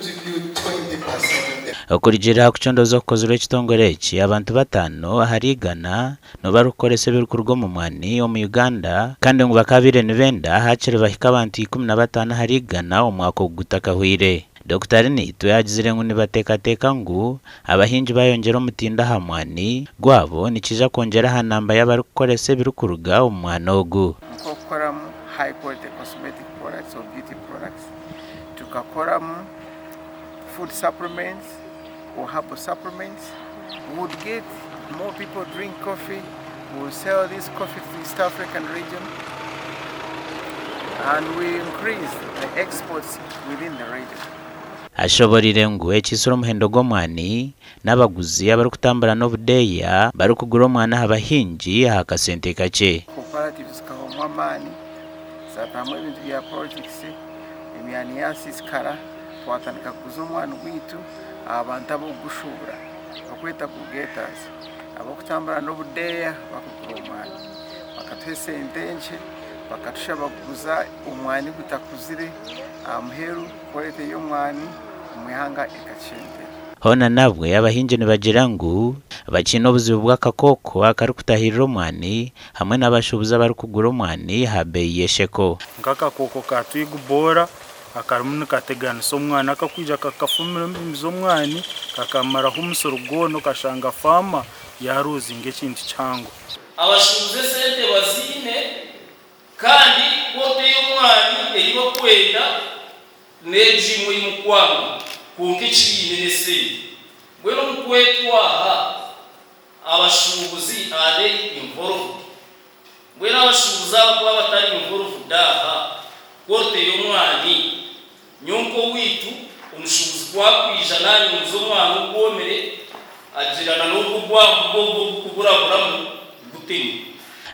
contribute 20% of the Okurugiirira aha kucondooza okukozirwe ekitongore eki, abantu bataano ahari igana nibo barikukoresa ebirikuruga omu mwani omu Uganda kandi ngu bakaabaire nibenda haakiri bahika abantu 15 ahari igana omwaka ogu gutakahweire. Dokita Arinaitwe agizire ngu nibateekateeka ngu abahingi baayongyera omutindo aha mwani gwabo nikiija kwongyera aha namba y'abarikukoresa ebirikuruga omu mwani ogu. Nk'okukoramu high quality cosmetic products or beauty products, tukakoramu food supplements or herbal supplements, we would get more people drink coffee, we will sell this coffee to the East African region and we increase the exports within the region. Ashoboreire ngu ekiitsire omuhendo gw'omwani n'abaguzi abarikutambura n'obudeeya barikugura omwani aha bahingi aha kasente kakye. Cooperatives zikahwamu amaani, zaatahamu ebintu bya politics, emyani yaasiisikara, twatandika kuguza omwani gwaitu aha bantu ab'okugushuubura barikweta go-getters, ab'okutambura n'obudeeya barikugura omwani. Bakatuha esente nkye, bakatushaba kuguza omwani gutakuzire, aha muheru quality y'omwani omu ihanga ekakyendera. Hoona nabwe abahingi nibagira ngu bakiine obuzibu bw'akakooko akarikutahirira omwani hamwe n'abashuubuzi abarikugura omwani aha beeyi y'esheko. Nk'akakooko ka twig borer akarimu nikateganisa omwani akakwija kakafumiza omwani kakamaraho omusiri gwona okashanga farmer yaruzinga ekintu kihango. Abashuubuzi esente baziine kandi quality y'omwani ei bakwenda n'egyo imwe ei mukwanga kwonka eki baine n'esente. Mbwenu omu kwetwaha abashuubuzi are they involved? Mbwenu abashuubuzi aba kuba batari involved aha quality y'omwani, nyowe nk'owaitu omushuubuzi ku akwija nanyunguza omwani ogwomire agira na n'ogwo ogwangu gwo ogukuburaburamu gutemi.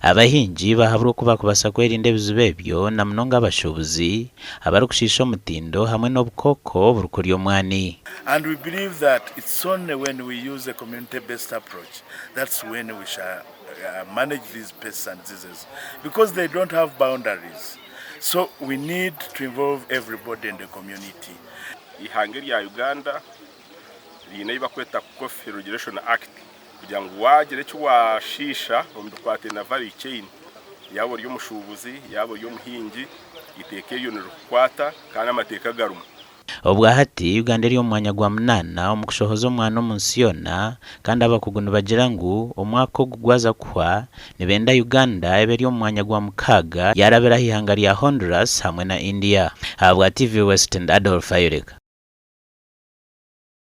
Abahingi bahabura oku bakubaasa kwerinda ebizibu ebyo na munonga abashuubuzi abarikushiisha omutindo hamwe n'obukooko oburikurya omwani. And we believe that it's only when we use a community based approach that's when we shall manage these pests and diseases because they don't have boundaries so we need to involve everybody in the community. Eihanga erya Uganda riine ei barikweta Coffee Regulation Act kugira ngu waagira eki waashiisha omu bikwatiraine na value chain yaaba ori omushuubuzi yaaba ori omuhingi eiteeka eryo nirikukwata kandi amateeka garimu. Obwa hati, Uganda eri omu mwanya gwa munaana omu kushohoza omwani omu nsi yoona kandi abakugu nibagira ngu omwaka ogu gwaza kuhwa nibenda Uganda ebe eri omu mwanya gwa mukaaga yarabira aha ihanga rya Honduras hamwe na India. Ahabwa TV West ndi Adolf Ayoreka.